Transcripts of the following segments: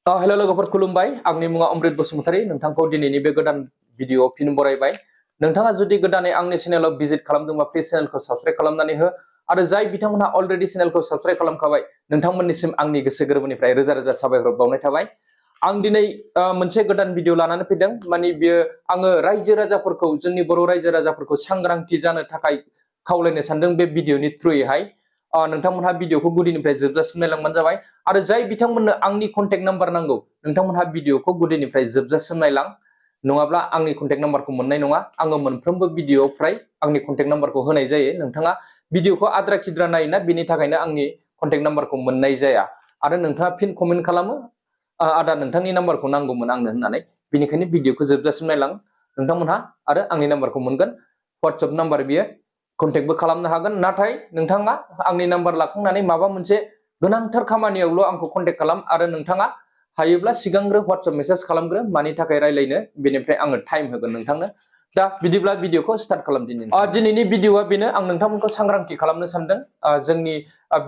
hello लोगोफोर खुलुमबाय आंनि मुङा अमृत बसुमतारी नोंथांखौ दिनैनि बे गोदान भिडिअ फिन बरायबाय नोंथाङा जुदि गोदानै आंनि चेनेलाव भिजिट खालामदोंबा प्लिज चेनेलखौ साबस्क्राइब खालामनानै हो आरो जाय बिथांमोनहा अलरेडि चेनेलखौ साबस्क्राइब खालामखाबाय नोंथांमोननिसिम आंनि गोसो गोरबोनिफ्राय रोजा रोजा साबायखर बावनाय थाबाय आं दिनै मोनसे गोदान भिडिअ लानानै फैदों माने बियो आङो रायजो राजाफोरखौ जोंनि बर' रायजो राजाफोरखौ सांग्रांथि जानो थाखाय खावलायनो सानदों बे भिडिअनि थ्रुयैहाय नोंथांमोनहा भिडिअखौ गुदिनिफ्राय जोबजासिम नायलांबानो जाबाय आरो जाय बिथांमोननो आंनि कन्टेक्ट नाम्बार नांगौ नोंथांमोनहा भिडिअखौ गुदिनिफ्राय जोबजासिम नायलां नङाब्ला आंनि कन्टेक्ट नाम्बारखौ मोननाय नङा आङो मोनफ्रोमबो भिडिअ फ्राय आंनि कन्टेक्ट नाम्बारखौ होनाय जायो नोंथाङा भिडिअखौ आद्रा खिद्रा नायोना बेनि थाखायनो आंनि कन्टेक्ट नाम्बारखौ मोननाय जाया आरो नोंथाङा फिन कमेन्ट खालामो आदा नोंथांनि नाम्बारखौ नांगौमोन आंनो होननानै बेनिखायनो भिडिअखौ जोबजासिम नायलां नोंथांमोनहा आरो आंनि नाम्बारखौ मोनगोन WhatsApp नाम्बार बियो कन्टेक्टबो खालामनो हागोन नाथाय नोंथाङा आंनि नाम्बार लाखांनानै माबा मोनसे गोनांथार खामानियावल' आंखौ कन्टेक्ट खालाम आरो नोंथाङा हायोब्ला सिगांग्रो WhatsApp मेसेज खालामग्रो मानि थाखाय रायलायनो बेनिफ्राय आङो टाइम होगोन नोंथांनो दा बिदिब्ला भिडिअखौ स्टार्ट खालाम दिनैनि भिडिअआ बेनो आं नोंथांमोनखौ सांग्रांथि खालामनो सानदों जोंनि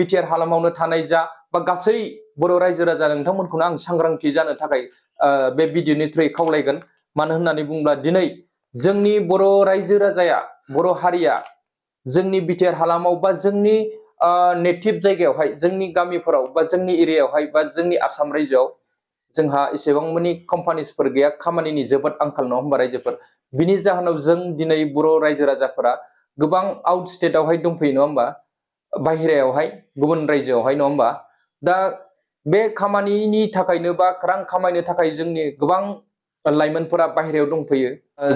बिटिआर हालामावनो थानाय जा बा गासै बर' रायजो राजा नोंथांमोनखौनो आं सांग्रांथि जानो थाखाय बे भिडिअनि थ्रुयै खावलायगोन मानो होननानै बुङोब्ला दिनै जोंनि बर' रायजो राजाया बर' हारिया जोंनि बिटिआर हालामाव बा जोंनि नेटिभ जायगायावहाय जोंनि गामिफोराव बा जोंनि एरियायावहाय बा जोंनि आसाम रायजोआव जोंहा एसेबां मानि कम्पानिसफोर गैया खामानिनि जोबोद आंखाल नङा होमबा रायजोफोर बिनि जाहोनाव जों दिनै बर' रायजो राजाफोरा गोबां आउट स्टेटआवहाय दंफैयो नङा होमबा बाहेरायावहाय गुबुन रायजोआवहाय नङा होमबा दा बे खामानिनि थाखायनो बा रां खामायनो थाखाय जोंनि गोबां लाइमोनफोरा बाहेरायाव दंफैयो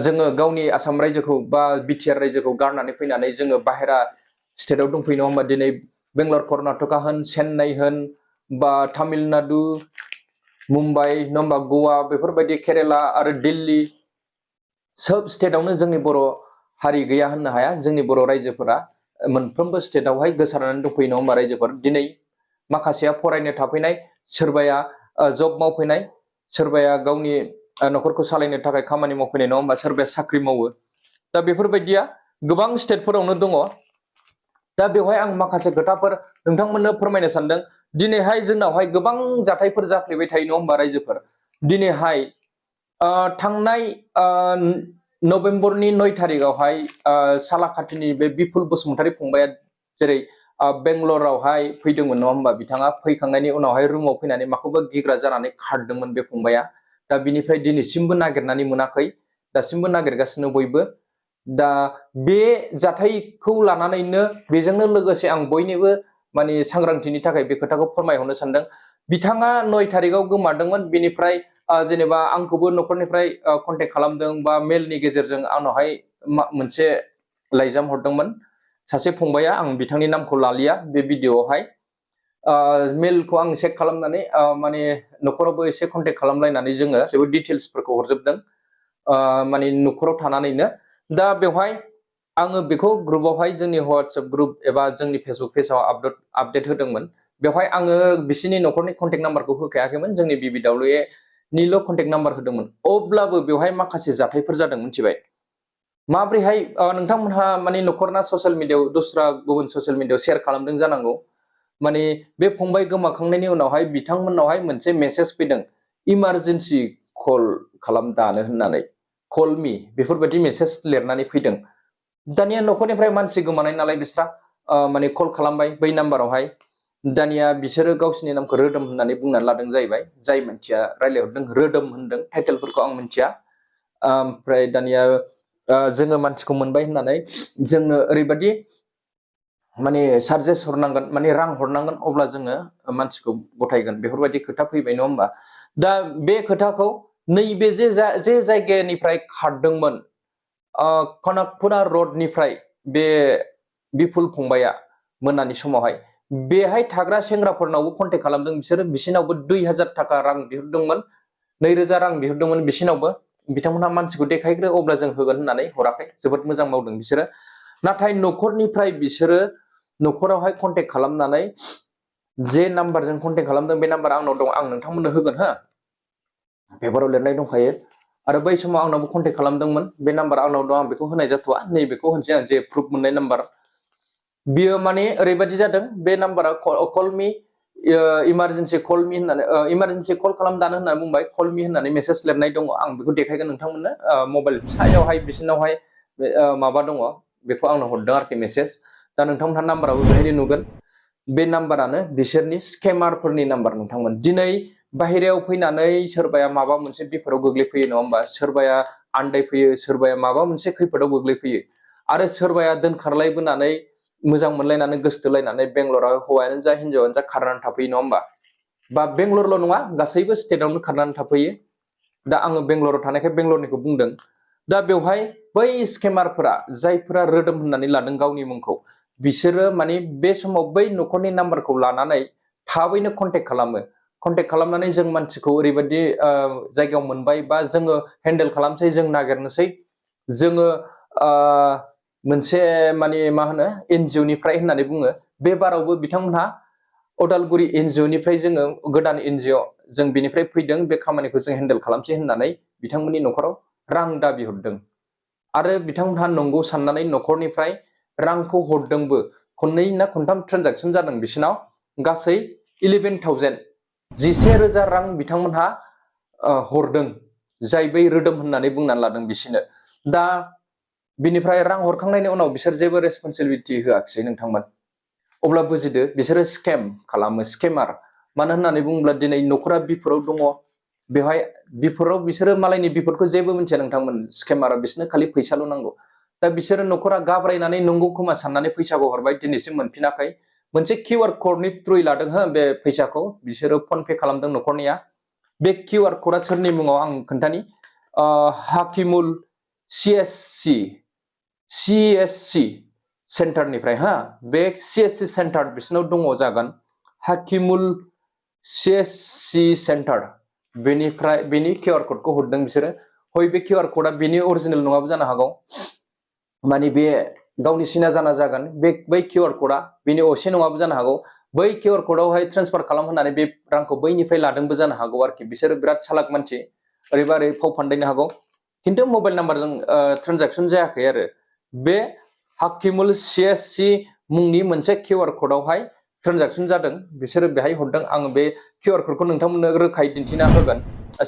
जोङो गावनि आसाम रायजोखौ बा बिटिआर रायजोखौ गारनानै फैनानै जोङो बाहेरा स्टेटआव दंफैयो नङा होमबा दिनै बेंगलर कर्नाटका होन चेन्नाइ होन बा तामिलनाडु मुम्बाइ नङा होमबा गवा बेफोरबायदि केरेला आरो दिल्ली सोब स्टेटआवनो जोंनि बर' हारि गैया होननो हाया जोंनि बर' रायजोफोरा मोनफ्रोमबो स्टेटआवहाय गोसारनानै दंफैयो नङा होमबा रायजोफोर दिनै माखासेया फरायनो थाफैनाय सोरबाया जब मावफैनाय सोरबाया गावनि न'खरखौ सालायनो थाखाय खामानि मावफैनाय नङा होमबा सोरबाया साख्रि मावो दा बेफोरबायदिया गोबां स्टेटफोरावनो दङ दा बेवहाय आं माखासे खोथाफोर नोंथांमोननो फोरमायनो सानदों दिनैहाय जोंनावहाय गोबां जाथायफोर जाफ्लेबाय थायो नङा होमबा रायजोफोर दिनैहाय थांनाय नभेम्बरनि 9 थारिखआवहाय सालाकाटिनि बे बिपुल बसुमतारी फंबाया जेरै बेंगलरावहाय फैदोंमोन नङा होमबा बिथाङा फैखांनायनि उनावहाय रुमाव फैनानै माखौबा गिग्रा जानानै खारदोंमोन बे फंबाया दा बिनिफ्राय दिनैसिमबो नागिरनानै मोनाखै दासिमबो नागिरगासिनो बयबो दा बे जाथायखौ लानानैनो बेजोंनो लोगोसे आं बयनिबो माने सांग्रांथिनि थाखाय बे खोथाखौ फोरमायहरनो सानदों बिथाङा 9 थारिखआव गोमादोंमोन बिनिफ्राय जेनेबा आंखौबो न'खरनिफ्राय कन्टेक्ट खालामदों बा मेलनि गेजेरजों आंनावहाय मोनसे लाइजाम हरदोंमोन सासे फंबाया आं बिथांनि नामखौ लालिया बे भिडिअआवहाय मेलखौ आं चेक खालामनानै माने न'खरावबो एसे कन्टेक्ट खालामलायनानै जोङो गासैबो डिटेल्सफोरखौ हरजोबदों माने न'खराव थानानैनो दा बेवहाय आङो बेखौ ग्रुपआवहाय जोंनि WhatsApp ग्रुप एबा जोंनि फेसबुक पेजाव आपडेट होदोंमोन बेवहाय आङो बिसिनि न'खरनि कन्टेक्ट नाम्बारखौ होखायाखैमोन जोंनि BBWA निल' कन्टेक्ट नाम्बार होदोंमोन अब्लाबो बेवहाय माखासे जाथायफोर जादों मिथिबाय माब्रैहाय नोंथांमोनहा माने न'खरना ससियेल मिडियायाव दस्रा गुबुन ससियेल मिडियायाव शेयार खालामदों जानांगौ माने बे फंबाय गोमाखांनायनि उनावहाय बिथांमोननावहाय मोनसे मेसेज फैदों इमारजेन्सि कल खालाम दानो होननानै कल मी बेफोरबायदि मेसेज लिरनानै फैदों दानिया न'खरनिफ्राय मानसि गोमानाय नालाय बिस्रा माने कल खालामबाय बै नाम्बारावहाय दानिया बिसोरो गावसिनि नामखौ रोदोम होननानै बुंनानै लादों जाहैबाय जाय मानसिया रायलायहरदों रोदोम होनदों टाइटेलफोरखौ आं मिथिया ओमफ्राय दानिया जोङो मानसिखौ मोनबाय होननानै जोंनो ओरैबायदि माने चार्जेस हरनांगोन माने रां हरनांगोन अब्ला जोङो मानसिखौ गथायगोन बेफोरबायदि खोथा फैबाय नङा होमबा दा बे खोथाखौ नैबे जे जायगानिफ्राय खारदोंमोन कनकपुरा रडनिफ्राय बे बिपुल फंबाया मोनानि समावहाय बेहाय थाग्रा सेंग्राफोरनावबो कन्टेक्ट खालामदों बिसोरो बिसिनावबो 2000 थाखा रां बिहरदोंमोन 2000 रां बिहरदोंमोन बिसिनावबो बिथांमोनहा मानसिखौ देखायग्रो अब्ला जों होगोन होननानै हराखै जोबोद मोजां मावदों बिसोरो नाथाय न'खरनिफ्राय बिसोरो न'खरावहाय कन्टेक्ट खालामनानै जे नाम्बारजों कन्टेक्ट खालामदों बे नाम्बारा आंनाव दं आं नोंथांमोननो होगोन हो पेपाराव लिरनाय दंखायो आरो बै समाव आंनावबो कन्टेक्ट खालामदोंमोन बे नाम्बार आंनाव दं आं बेखौ होनाय जाथ'वा नैबेखौ होनसै आं जे प्रुफ मोननाय नाम्बार बियो माने ओरैबायदि जादों बे नाम्बारा कल मी इमारजेन्सि कल मी होननानै इमारजेन्सि कल खालाम दानो होननानै बुंबाय कल मी होननानै मेसेज लिरनाय दङ आं बेखौ देखायगोन नोंथांमोननो मबाइल फिसायावहाय बिसिनावहाय माबा दङ बेखौ आंनो हरदों आरोखि मेसेज दा नोंथांमोनहा नाम्बाराबो बेहायनो नुगोन बे नाम्बारानो बिसोरनि स्केमारफोरनि नाम्बार नोंथांमोन दिनै बाहेरायाव फैनानै सोरबाया माबा मोनसे बिपदाव गोग्लैफैयो नङा होमबा सोरबाया आन्दायफैयो सोरबाया माबा मोनसे खैफोदाव गोग्लैफैयो आरो सोरबाया दोनखारलायबोनानै मोजां मोनलायनानै गोसोथोलायनानै बेंगलराव हौवायानो जा हिनजावानो जा खारनानै थाफैयो नङा होमबा बा बेंगलरल' नङा गासैबो स्टेटआवनो खारनानै थाफैयो दा आङो बेंगलराव थानायखाय बेंगलरनिखौ बुंदों दा बेवहाय बै स्केमारफोरा जायफोरा रोदोम होननानै लादों गावनि मुंखौ बिसोरो माने बे समाव बै न'खरनि नाम्बारखौ लानानै थाबैनो कन्टेक्ट खालामनानै जों मानसिखौ ओरैबायदि जायगायाव मोनबाय बा जोङो हेन्डेल खालामसै जों नागिरनोसै जोङो मोनसे माने मा होनो एनजिअ निफ्राय होननानै बुङो बे बारावबो बिथांमोनहा उदालगुरि एनजिअ निफ्राय जोङो गोदान एनजिअ जों बिनिफ्राय फैदों बे खामानिखौ जों हेन्डेल खालामसै होननानै बिथांमोननि न'खराव रां दाबि हरदों आरो बिथांमोनहा नंगौ साननानै न'खरनिफ्राय रांखौ हरदोंबो खननै ना खनथाम ट्रेन्जेकसन जादों बिसिनाव गासै 11,000 11,000 रां बिथांमोनहा हरदों जाय बै रोदोम होननानै बुंनानै लादों बिसिनो दा बिनिफ्राय रां हरखांनायनि उनाव बिसोर जेबो रेसपन्सिबिलिटि होआखिसै नोंथांमोन अब्ला बुजिदो बिसोरो स्केम खालामो स्केमार मानो होननानै बुङोब्ला दिनै न'खरा बिफोराव दङ बेवहाय बिफोराव बिसोरो मालायनि बिफोरखौ जेबो मिथिया नोंथांमोन स्केमारा बिसोरनो खालि फैसाल' नांगौ दा बिसोरो न'खरा गाब्रायनानै नंगौ खोमा साननानै फैसाखौ हरबाय दिनैसिम मोनफिनाखै मोनसे किउआर क'डनि थ्रुयै लादों हो बे फैसाखौ बिसोरो फन पे खालामदों न'खरनिया बे किउआर क'डा सोरनि मुङाव आं खोन्थानि हाकिमुल CSC सेन्टारनिफ्राय हा बे CSC सेन्टार बिसोरनाव दङ जागोन हाकिमुल CSC सेन्टार बेनिफ्राय बेनि किउआर क'डखौ हरदों बिसोरो हय बे किउआर क'डा बेनि अरिजिनेल नङाबो जानो हागौ माने बे गावनि सिना जाना जागोन बै किउआर क'डा बेनि असे नङाबो जानो हागौ बै किउआर क'डावहाय ट्रेन्सफार खालाम होननानै बे रांखौ बैनिफ्राय लादोंबो जानो हागौ आरोखि बिसोरो बिराद चालाक मानसि ओरैबा ओरै फाव फान्दायनो हागौ खिन्थु मबाइल नाम्बारजों ट्रेन्जेकसन जायाखै आरो बे हाकिमुल CSC मुंनि मोनसे किउआर क'डावहाय ट्रेन्जेकसन जादों बिसोरो बेहाय हरदों आङो बे किउआर क'डखौ नोंथांमोननो रोखायै दिन्थिना होगोन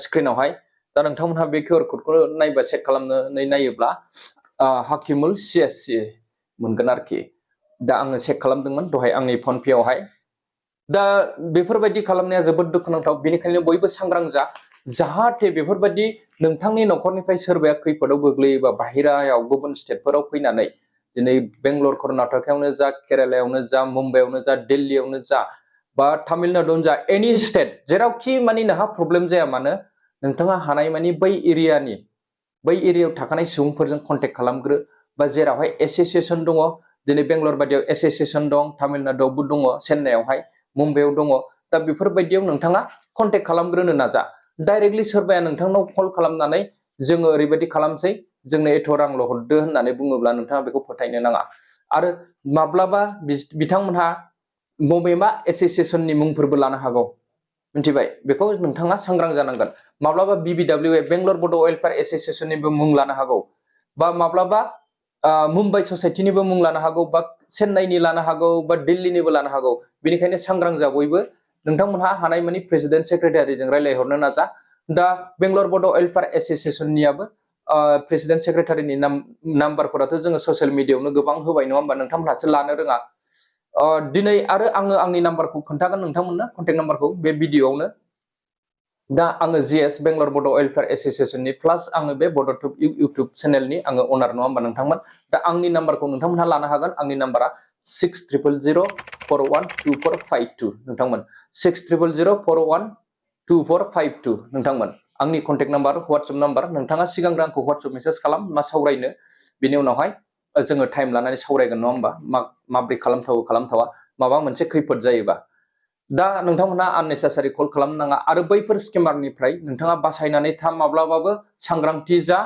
स्क्रिनावहाय दा नोंथांमोनहा बे किउआर क'डखौ नायबा चेक खालामनानै नायोब्ला हाकिमुल CSC मोनगोन आरोखि दा आङो चेक खालामदोंमोन दहाय आंनि फन पे आवहाय दा बेफोरबायदि खालामनाया जोबोद दुखुनांथाव बेनिखायनो बयबो सांग्रां जा जाहाथे बेफोरबायदि नोंथांनि न'खरनिफ्राय सोरबाया खैफोदाव गोग्लैयोबा बाहेरायाव गुबुन स्टेटफोराव फैनानै दिनै बेंगलर कर्नाटकायावनो जा केरालायावनो जा मुम्बाइआवनो जा दिल्लीयावनो जा बा तामिलनाडुआवनो जा एनि स्टेट जेरावखि माने नोंहा प्रब्लेम जाया मानो नोंथाङा हानाय मानि बै एरियायाव थाखानाय सुबुंफोरजों कन्टेक्ट खालामग्रो बा जेरावहाय एसोसिएसन दङ दिनै बेंगलर बायदियाव एसोसिएसन दं तामिलनाडुआवबो दङ चेन्नाइआवहाय मुम्बाइआव दङ दा बेफोरबायदियाव नोंथाङा कन्टेक्ट खालामग्रोनो नाजा डाइरेक्टलि सोरबाया नोंथांनाव कल खालामनानै जोङो ओरैबायदि खालामसै जोंनो एथ' रांल' हरदो होननानै बुङोब्ला नोंथाङा बेखौ फोथायनो नाङा आरो माब्लाबा बिथांमोनहा बबेबा एसोसिएसननि मुंफोरबो लानो हागौ मिथिबाय बेखौ नोंथाङा सांग्रां जानांगोन माब्लाबा BBWA बेंगलर बड' वेलफेयार एसोसिएसननिबो मुं लानो हागौ बा माब्लाबा मुम्बाइ ससाइटिनिबो मुं लानो हागौ बा चेन्नाइनि लानो हागौ बा दिल्लीनिबो लानो हागौ बेनिखायनो सांग्रां जा बयबो नोंथांमोनहा हानाय मानि प्रेसिडेन्ट सेक्रेटारिजों रायलायहरनो नाजा दा बेंगलर बड' वेलफेयार एसोसिएसननियाबो प्रेसिडेन्ट सेक्रेटारिनि नाम्बारफोराथ' जोङो ससियेल मिडियायावनो गोबां होबाय नङा होमबा नोंथांमोनहासो लानो रोङा दिनै आरो आङो आंनि नाम्बारखौ खोन्थागोन नोंथांमोननो कन्टेक्ट नाम्बारखौ बे भिडिअआवनो दा आङो GS बेंगलर बड' वेलफेयार एसोसिएसननि प्लास आङो बे बड'टुब इउटुब चेनेलनि आङो अनार नङा होमबा नोंथांमोन दा आंनि नाम्बारखौ नोंथांमोनहा लानो हागोन आंनि नाम्बारा 6000412452 नोंथांमोन 6000412452 नोंथांमोन आंनि कन्टेक्ट नाम्बार WhatsApp नाम्बार नोंथाङा सिगांग्रो आंखौ WhatsApp मेसेज खालाम मा सावरायनो बिनि उनावहाय जोङो टाइम लानानै सावरायगोन नङा होमबा माब्रै खालामथावा माबा मोनसे खैफोद जायोबा दा नोंथांमोनहा आननेसेसारि कल खालामनो नाङा आरो बैफोर स्केमारनिफ्राय नोंथाङा बासायनानै था माब्लाबाबो सांग्रांथि जा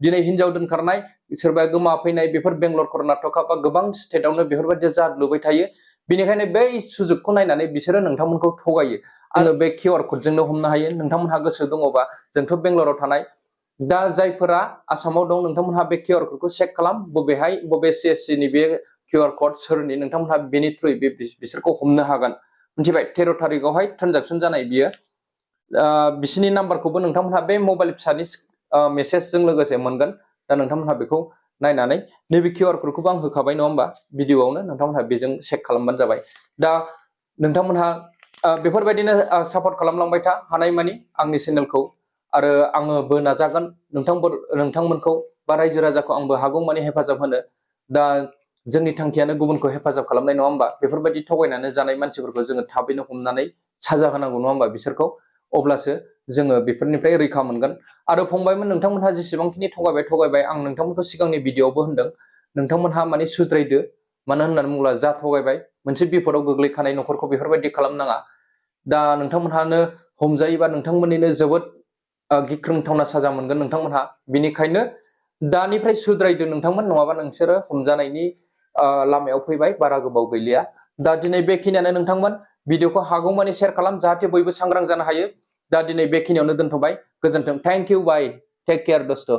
दिनै हिनजाव दोनखारनाय सोरबाया गोमाफैनाय बेफोर बेंगलर कर्नाटका बा गोबां स्टेटआवनो बेफोरबायदि जालुबाय थायो बेनिखायनो बै सुजुगखौ नायनानै बिसोरो नोंथांमोनखौ थगायो आङो बे किउआर क'डजोंनो हमनो हायो नोंथांमोनहा गोसो दङबा जोंथ' बेंगलराव थानाय दा जायफोरा आसामाव दं नोंथांमोनहा बे किउआर क'डखौ चेक खालाम बबे CSC नि बे किउआर क'ड सोरनि नोंथांमोनहा बेनि थ्रुयै बिसोरखौ हमनो हागोन मिथिबाय 13 थारिखआवहाय ट्रेनजेक्सन जानाय बियो बिसिनि नाम्बारखौबो नोंथांमोनहा बे मबाइल फिसानि मेसेजजों लोगोसे मोनगोन दा नोंथांमोनहा बेखौ नायनानै नैबे QR कोडखौबो आं होखाबाय नङा होमबा भिडिअआवनो नोंथांमोनहा बेजों चेक खालामबानो जाबाय दा नोंथांमोनहा बेफोरबायदिनो सापर्ट खालामलांबाय था हानायमानि आंनि चेनेलखौ आरो आङोबो नाजागोन नोंथांमोनखौ बा रायजो राजाखौ आंबो हागौमानि हेफाजाब होनो दा जोंनि थांखियानो गुबुनखौ हेफाजाब खालामनाय नङा होमबा बेफोरबायदि थगायनानै जानाय मानसिफोरखौ जोङो थाबैनो हमनानै साजा होनांगौ नङा होमबा बिसोरखौ अब्लासो जोङो बेफोरनिफ्राय रैखा मोनगोन आरो फंबायमोन नोंथांमोनहा जेसेबांखिनि थगायबाय आं नोंथांमोनखौ सिगांनि भिडिअआवबो होनदों नोंथांमोनहा माने सुद्रायदो मानो होननानै बुङोब्ला जा थगायबाय मोनसे बिपदआव गोग्लैखानाय न'खरखौ बेफोरबायदि खालामनाङा दा नोंथांमोनहानो हमजायोबा नोंथांमोननिनो जोबोद गिख्रंथावना साजा मोनगोन नोंथांमोनहा बिनिखायनो दानिफ्राय सुद्रायदो नोंथांमोन नङाबा नोंसोरो हमजानायनि लामायाव फैबाय बारा गोबाव गैलिया दा दिनै बेखिनियानो नोंथांमोन भिडिअखौ हागौमानि शेयार खालाम जाहाथे बयबो सांग्रां जानो हायो दा दिनै बेखिनियावनो दोनथ'बाय गोजोन्थों thank you bye take care दस्त